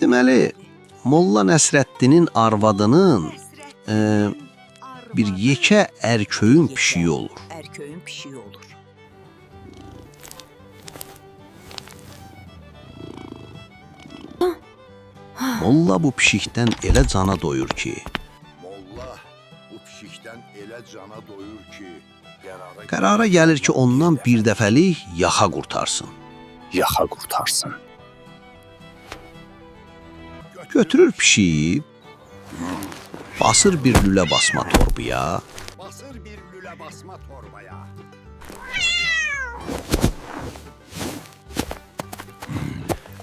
Deməli, Molla Nəsrəddinin arvadının bir yekə ərköyün pişiyi olur. Ərköyün pişiyi olur. Molla bu pişikdən elə cana doyur ki, Molla bu pişikdən elə cana doyur ki, qərara qərara gəlir ki, ondan bir dəfəlik yaxa qurtarsın. Yaxa qurtarsın. Götürür pişiyi, basır bir lülə basma torbaya, basır bir lülə basma torbaya.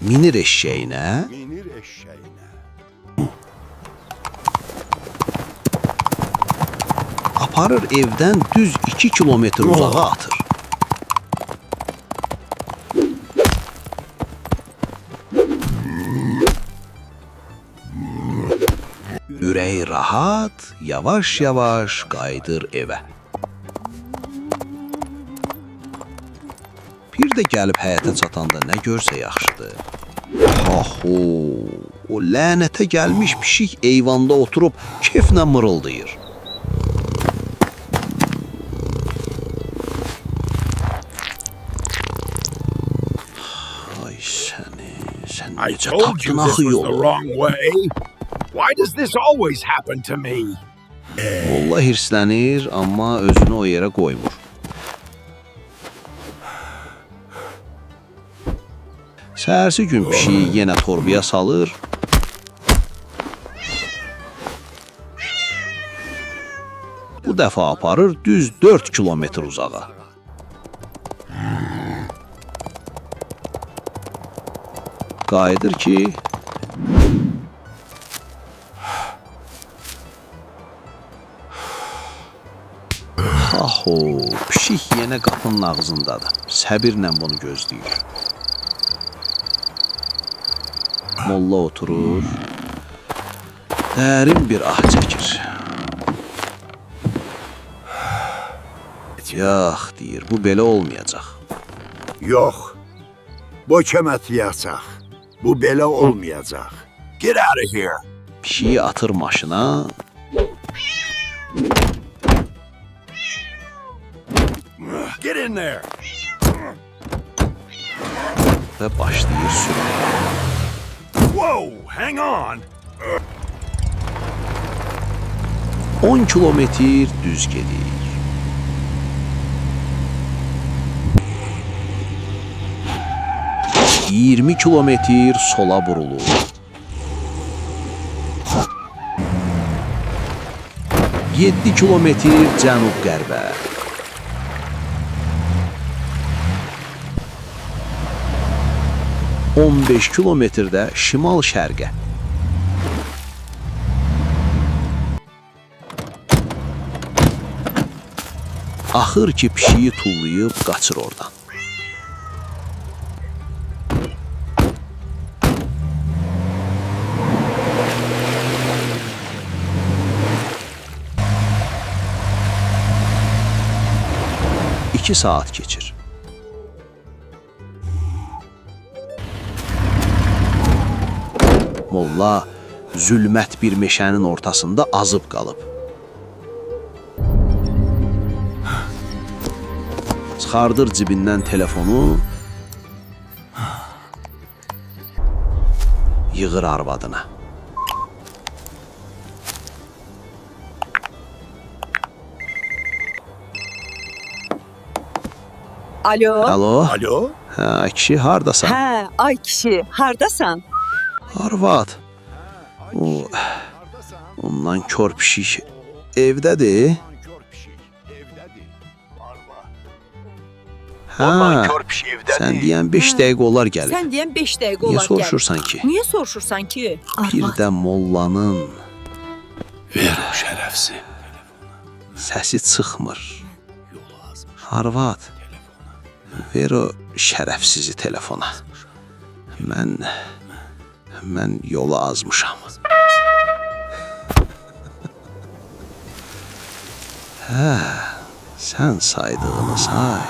Minir eşşəyinə, Minir eşşəyinə. Aparır evdən düz 2 kilometr uzağa atır. Ürəyi rahat, yavaş-yavaş qayıdır evə. Bir də gəlib həyətə çatanda nə görsə yaxşıdır. Aho, o lənətə gəlmiş pişik eyvanda oturub keflə mırıldayır. Ay səni, sən I necə told tapdın you this axı was the yolu? wrong way. Why does this always happen to me? Molla hirslənir, amma özünü o yerə qoymur. Səhərsi gün pişiyi yenə torbaya salır. Bu dəfə aparır düz 4 kilometr uzağa. Qayıdır ki, aho, pişik yenə qapının ağzındadır. Səbirlə bunu gözləyir. Molla oturur. Dərin bir ah çəkir. Yox, deyir, bu belə olmayacaq. Yox. Boçəmətiyacaq. Bu belə olmayacaq. Get out of here. Pişiyi atır maşına. Get in there. Və başlayır sürməyə. Whoa, hang on. 10 kilometr düz gedir. 20 kilometr sola burulur. 7 kilometr cənub-qərbə. 15 kilometrdə şimal-şərqə. Axır ki pişiyi tullayıb qaçır oradan. İki saat keçir. Molla zülmət bir meşənin ortasında azıb qalıb. Çıxardır cibindən telefonu. Yığır arvadına. Alo. Alo? Alo? Hə, kişi hardasan? Hə, ay kişi, hardasan? Arvad. O ondan kor pişik evdədir. Kör pişik evdədir. Arvad. Hə. Kör pişik evdədir. Sən deyən 5 dəqiqə olar gəlib. Sən deyən 5 dəqiqə Niyə olar gəlib. soruşursan ki? Niyə soruşursan ki? Bir Arvad. də mollanın Ver o şərəfsizi. səsi çıxmır. Arvad, ver o şərəfsizi telefona. Mən yola azmışam. Hə, sən saydığını say.